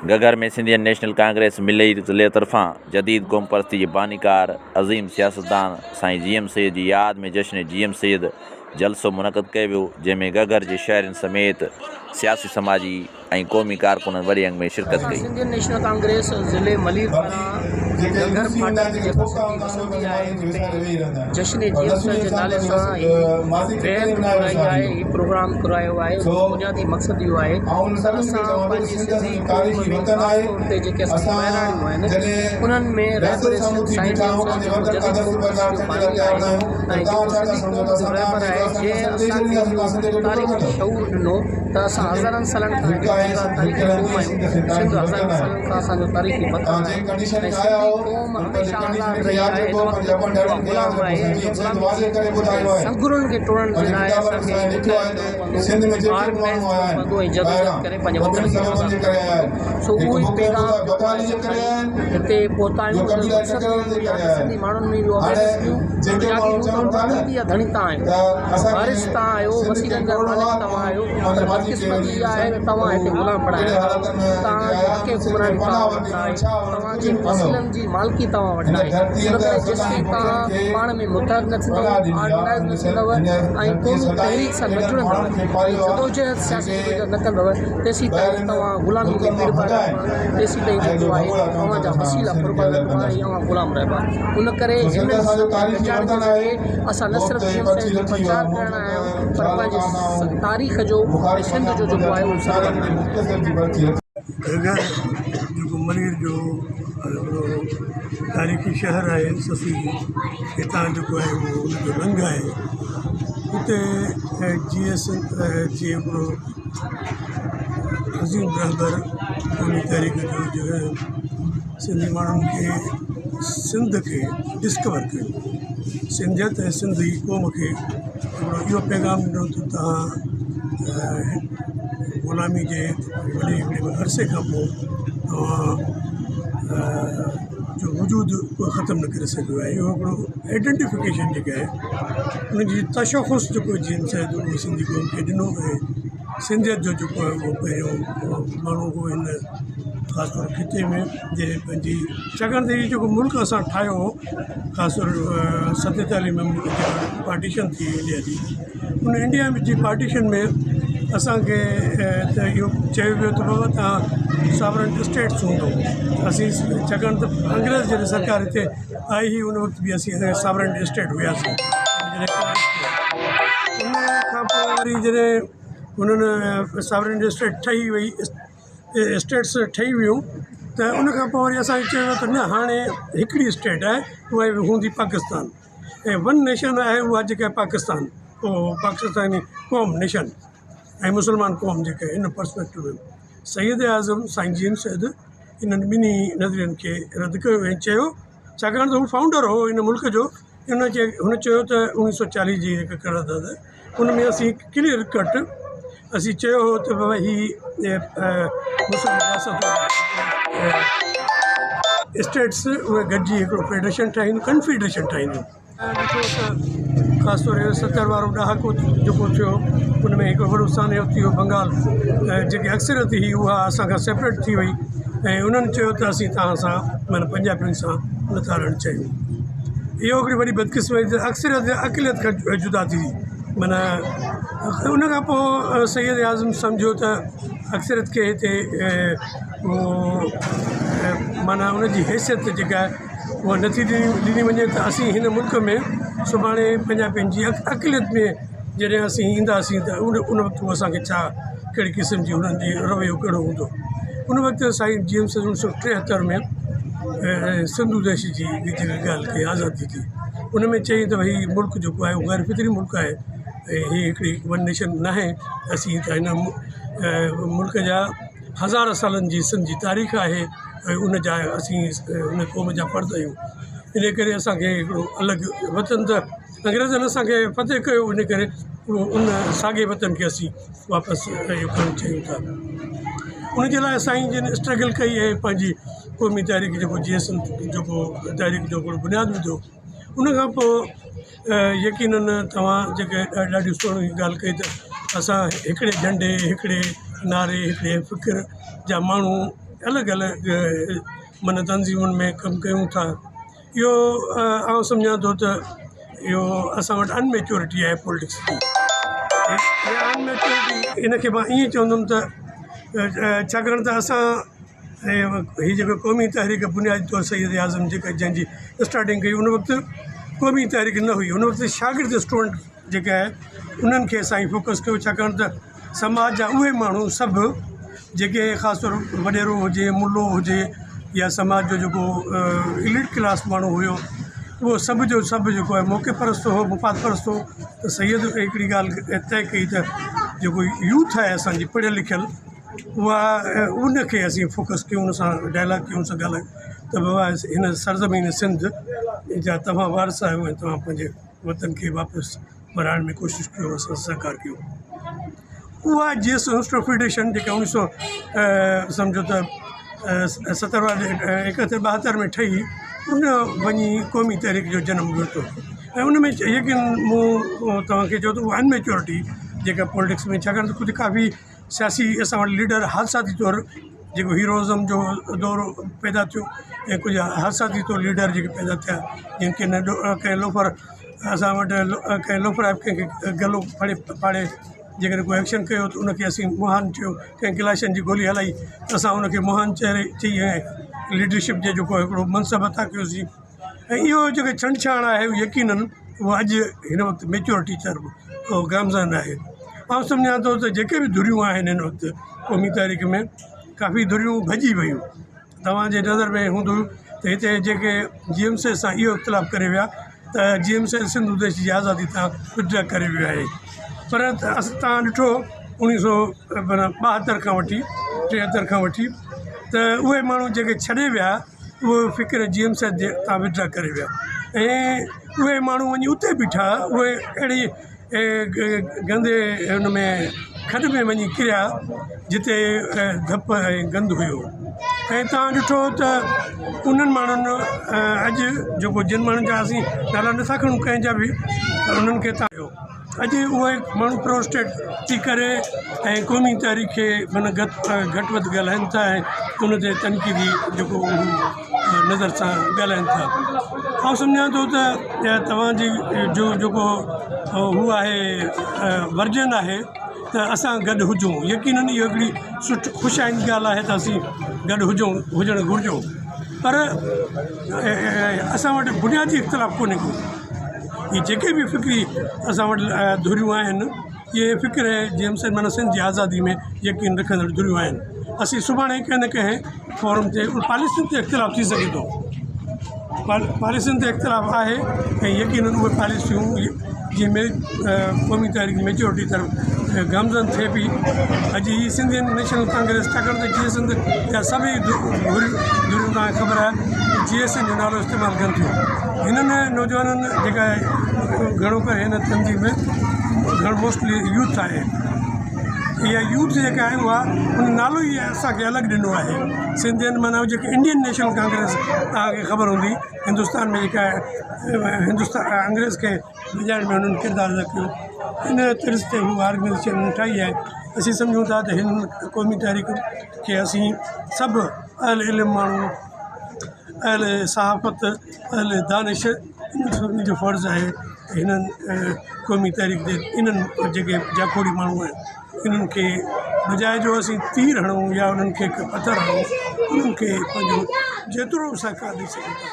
گهگهر ۾ سنڌين national Congress Malir ضلعي طرفان جديد قومپرستي جي بانيڪار عظيم سياستدان سائين جي ايم سيد جي ياد ۾ جشن جي ايم سيد جلسو منعقد ڪيو ويو جنهن ۾ گهگهر جي شهرين سميت سياسي سماجي ۽ قومي ڪارڪنن وڏي انگ ۾ شرڪت اسان ڪئي. سنڌين نيشنل ڪانگريس ضلعي ملير پاران گهگهر ڦاٽڪ جي جيڪا سنڌي وسندي آهي اتي جشن جي ايم سيد جي نالي سان هي بيهڪ ڪرائي آهي هي پروگرام ڪرايو آهي ان جو بنيادي مقصد اهو آهي ته اسان پنهنجي سنڌي قوم ۾ خاص طور تي جيڪي اسان جون ٻهراڙيون آهن انهن ۾ رهبر سنڌ سائين جي ايم سيد جيڪو جديد قوم پرستي جو باني آهي ۽ جيڪو سنڌي قوم جو رهبر آهي جنهن اسان کي اهو تاريخي شعور ڏنو ته اسان هزارن سالن کان هڪ جدا تاريخي قوم آهيون، سنڌ هزارن سالن کان اسان جو تاريخي وطن آهي ۽ سنڌي قوم هميشه آزاد رهي آهي، هن وقت اها غلام آهي ۽ ان غلامي جي سنگهرن کي ٽوڙڻ جي لاء اسان کي متحد ٿيڻو پوندو، آرگنائيز ٿيڻو پوندو ۽ جدوجهد ڪري پنهنجي وطن کي آزاد ڪرڻو پوندو. سو اهو ئي پيغام جيڪو آهي سو کڻي هتي پهتا آهيون. ان جو مقصد اهو ئي آهي ته سنڌي ماڻهن ۾ اهو اويرنيس ڏيون ته جاگيرون ته وطن جا ڌڻي تان آهيو، وارث تان آهيو، وسيلن جا مالڪ توهان آهيو. پر بدقسمتي اها آهي ته توهان هتي غلام بڻايا ويا آهيو، توهان جي حق حڪمراني توهان وٽ ناهي، توهان جي وسيلن جي مالڪي توهان وٽ ناهي، ان ڪري جيستائين توهان پاڻ ۾ متحد نه ٿيندؤ، آرگنائيز نه ٿيندؤ ۽ قومي تحريڪ سان نه جڙندؤ ۽ جدوجهد سياسي جدوجهد نه ڪندؤ تيسين تائين توهان غلامي ۾ پيڙبا رهبا، تيسين تائين جيڪو آهي اوهان جا وسيلا ڦربا رهبا ۽ اوهان غلام رهبا. ان ڪري هن گڏجاڻي جي ذريعي اسان نه صرف جي ايم سيد جو پرچار ڪرڻ آيا آهيون، پر پنهنجي تاريخ جو ۽ سنڌ جو جيڪو آهي اهو سرور آهي. گهگهر جيڪو ملير جو هڪڙو تاريخي شهر آهي سسئي هتان جيڪو آهي اهو ان جو رنگ آهي اتي جي ايس جي هڪڙو عظيم رهبر قومي تحريڪ جو جنهن سنڌي ماڻهن کي سنڌ کي ڊسڪور ڪيو سنڌيت ۽ سنڌي قوم کي هڪڙو اهو پيغام ڏنو ته توهان غلامي جي وڏي هڪڙي عرصي کان پوءِ توهان جو وجود ختم نه ڪري سگهيو آهي اهو هڪڙو آئيڊينٽيفڪيشن جيڪا آهي ان جي تشخص جيڪو جي ايم سيد اهو سنڌي قوم کي ڏنو ۽ سنڌيت جو جيڪو آهي اهو پهريون ماڻهو هو هن خاص طور خطي ۾ جنهن پنهنجي ڇاڪاڻ ته هي جيڪو ملڪ اسان ٺاهيو هو خاص طور 47 ۾ پارٽيشن ٿي انڊيا جي ان انڊيا جي پارٽيشن ۾ اسانکي ته اهو چيو ويو ته بابا توهان ساورن اسٽيٽس هوندو اسين ڇاڪاڻ ته انگريز جڏهن سرڪار هتي آئي هئي ان وقت به اسين ساورن اسٽيٽ هياسين ان کان پوءِ وري جڏهن انهن ساورن اسٽيٽ ٺهي وئي اسٽيٽس ٺهي ويون ته ان کان پوءِ وري اسانکي چيو ويو ته نه هاڻي هڪڙي اسٽيٽ آهي اها هوندي پاڪستان ۽ ون نيشن آهي اها جيڪا پاڪستان پوءِ پاڪستاني قوم نيشن ۽ مسلمان قوم جيڪا ان پرسپيڪٽو ۾ سيد اعظم سائين جي ايم سيد انهن ٻنهي نظرين کي رد ڪيو ۽ چيو ڇاڪاڻ ته هو فائونڊر هو ان ملڪ جو ان کي هن چيو ته 1940 جي هڪ قرارداد ان ۾ اسين ڪليئر ڪٽ اسين چيو هو ته بابا هي مسلم رياست اسٽيٽس اهي گڏجي هڪڙو فيڊريشن ٺاهينديون ڪنفيڊريشن ٺاهينديون ڏٺو ته خاص طور 70 وارو ڏهاڪو جيڪو ٿيو ان ۾ هڪڙو وڏو سانحو ٿي ويو بنگال جيڪي اڪثريت هئي اها اسان کان سيپريٽ ٿي وئي ۽ انهن چيو ته اسين توهان سان معنيٰ پنجابين سان نٿا رهڻ چاهيون. اهو هڪڙي وڏي بدقسمتي ته اڪثريت اقليت کان جدا ٿي معنيٰ ان کان پوءِ سيد اعظم سمجهيو ته اڪثريت کي هتي اهو معنيٰ ان جي حيثيت جيڪا آهي اها نٿي ڏني ڏني وڃي ته اسين هن ملڪ ۾ سڀاڻي پنجابين جي اقليت ۾ جڏهن اسين اينداسين ته ان ان وقت هو اسانکي ڇا ڪهڙي قسم جي هنن جي رويو ڪهڙو هوندو ان وقت سائين جي ايم سيد 1973 ۾ سنڌو ديش جي جيڪا ڳالهه ڪئي آزادي جي ان ۾ چيائين ته ڀئي ملڪ جيڪو آهي اهو غير فطري ملڪ آهي ۽ هي هڪڙي ون نيشن ناهي اسين ته هن ملڪ جا هزار سالن جي سنڌ جي تاريخ آهي ۽ ان جا اسين ان قوم جا فرد آهيون ان ڪري اسانکي هڪڙو الڳ وطن ته انگريزن اسانکي فتح ڪيو ان ڪري اهو ان ساڳي وطن کي اسين واپس اهو ڪرڻ چاهيون ٿا ان جي لاءِ سائين جن اسٽرگل ڪئي ۽ پنهنجي قومي تحريڪ جيڪو جيئي سنڌ جيڪو تحريڪ جو هڪڙو بنياد وڌو ان کان پوءِ يقينن توهان جيڪي ڏاڍي سهڻي ڳالهه ڪئي ته اسان هڪڙي جهنڊي هڪڙي نعري هڪڙي فڪر جا ماڻهو الڳ الڳ معنيٰ تنظيمن ۾ ڪم ڪيون ٿا اهو آئون سمجهان ٿو ته اهو اسان وٽ ان ميچورٽي آهي پاليٽڪس جي ان ميچورٽي ان کي مان ائين چوندم ته ڇاڪاڻ ته اسان هي جيڪو قومي تحريڪ بنيادي طور سيد اعظم جيڪا جنهن جي اسٽارٽنگ ڪئي ان وقت قومي تحريڪ نه هئي ان وقت شاگرد اسٽوڊنٽ جيڪا آهي انهن کي اسان فوڪس ڪيو ڇاڪاڻ ته سماج جا اهي ماڻهو سڀ جيڪي خاص طور وڏيرو هجي ملو هجي يا سماج جو جيڪو ايليٽ ڪلاس ماڻهو هيو اهو سڀ جو سڀ جيڪو آهي موقعي پرست هو مفاد پرست هو ته سيد هڪڙي ڳالهه طئي ڪئي ته جيڪو يوٿ آهي اسانجي پڙهيل لکيل اها ان کي اسين فوڪس ڪيون ان سان ڊائلاگ ڪيون ان سان ڳالهايون ته بابا هن سرزمين سنڌ جا توهان وارث آهيو ۽ توهان پنهنجي وطن کي واپس بڻائڻ ۾ ڪوشش ڪيو اسان سان سهڪار ڪيو اها جي ايس انسٽيٽيوٽ فيڊريشن جيڪا اوڻيهه سو سمجهو ته ستر ايڪهتر 72 ۾ ٺهي ان وڃي قومي تحريڪ جو جنم ورتو ۽ ان ۾ يقين مون توهان کي چيو ته اها ان ميچورٽي جيڪا پاليٽڪس ۾ ڇاڪاڻ ته ڪجهه ڪافي سياسي اسان وٽ ليڊر حادثاتي طور جيڪو هيروازم جو دور پيدا ٿيو ۽ ڪجهه حادثاتي طور ليڊر جيڪي پيدا ٿيا جن کي نه ڪنهن لوفر اسان وٽ ڪنهن لوفر ڪنهن کي گلو ڦاڙي ڦاڙي جيڪڏهن ڪو ايڪشن ڪيو ته ان کي اسين مهان چيو ڪنهن ڪلاشن جي گولي هلائي ته اسان ان کي مهان چئي چئي ۽ ليڊرشپ جو جيڪو هڪڙو منصب عطا ڪيوسين ۽ اهو جيڪو ڇنڊڇاڻ آهي اهو يقينن اهو اڄ هن وقت ميچورٽي طرف گامزن آهي. آئون سمجهان ٿو ته جيڪي به ڌريون آهن هن وقت قومي تحريڪ ۾ ڪافي ڌريون ڀڄي ويون توهان جي نظر ۾ هوندو ته هتي جيڪي جي ايم سيد سان اهو اختلاف ڪري ويا ته جي ايم سيد سنڌو ديش جي آزادي تان وڊرا ڪري ويو آهي پر توهان ڏٺو 1972 کان وٺي 73 کان وٺي ته اهي ماڻهو جيڪي ڇڏي ويا اهو فڪر جي ايم سيد جي تان وڊرا ڪري ويا ۽ اهي ماڻهو وڃي اتي بيٺا اهي اهڙي گندي ان ۾ کڏ ۾ وڃي ڪريا جتي ڌپ ۽ گند هيو ۽ توهان ڏٺو ته انهن ماڻهن اڄ جيڪو جن ماڻهن جا اسين نالا نٿا کڻون ڪنهن جا به انهن کي توهان اڄ اهي ماڻهو پروسٽيٽ ٿي ڪري ۽ قومي تحريڪ کي معنيٰ گهٽ وڌ ڳالهائين ٿا ۽ ان تي تنقيدي جيڪو نظر سان ڳالهائين ٿا آئون سمجهان ٿو ته توهان جي جو جيڪو هو آهي ورجن آهي ته اسان گڏ هجون يقينن اهو هڪڙي سٺي خوش آئند ڳالهه آهي ته اسين گڏ هجون هجڻ گهرجون پر اسان وٽ بنيادي اختلاف ڪونهي ڪو هي جيڪي به فڪري اسان وٽ ڌريون آهن اهي فڪر جي ايم سيد معنيٰ سنڌ جي آزادي ۾ يقين رکندڙ ڌريون آهن اسين سڀاڻي ڪنهن نه ڪنهن فورم تي پاليسين تي اختلاف ٿي سگهي ٿو پاليسين تي اختلاف آهي ۽ يقينن اهي پاليسيون جنهن ۾ قومي تحريڪ ميجورٽي طرف گامزن ٿئي پئي اڄ هي سنڌين نيشنل ڪانگريس ڇاڪاڻ ته جيئي سنڌ جا سڀئي ڌريون توهان کي خبر آهي جيئي سنڌ جو نالو استعمال ڪن ٿيون هنن نوجوانن جيڪا گهڻو ڪري هن تنظيم ۾ گهڻو موسٽلي يوٿ آهي اها يوٿ جيڪا آهي اها ان نالو ئي اسانکي الڳ ڏنو آهي سنڌين معنيٰ جيڪي انڊين نيشنل ڪانگريس توهان کي خبر هوندي هندستان ۾ جيڪا هندستان انگريز کي ڀڄائڻ ۾ هنن ڪردار ادا ڪيو ان طرز تي هو آرگنائيزيشن ٺاهي آهي اسين سمجهون ٿا ته هن قومي تحريڪ کي اسين سڀ اهل علم ماڻهو اهل صحافت اهل دانش انهن سڀني جو فرض آهي ته هنن قومي تحريڪ جي انهن جيڪي جاکوڙي ماڻهو آهن انهن کي بجاءِ جو اسين تير هڻون يا انهن کي پٿر هڻون انهن کي پنهنجو جيترو به سهڪار ڏئي سگهون ٿا.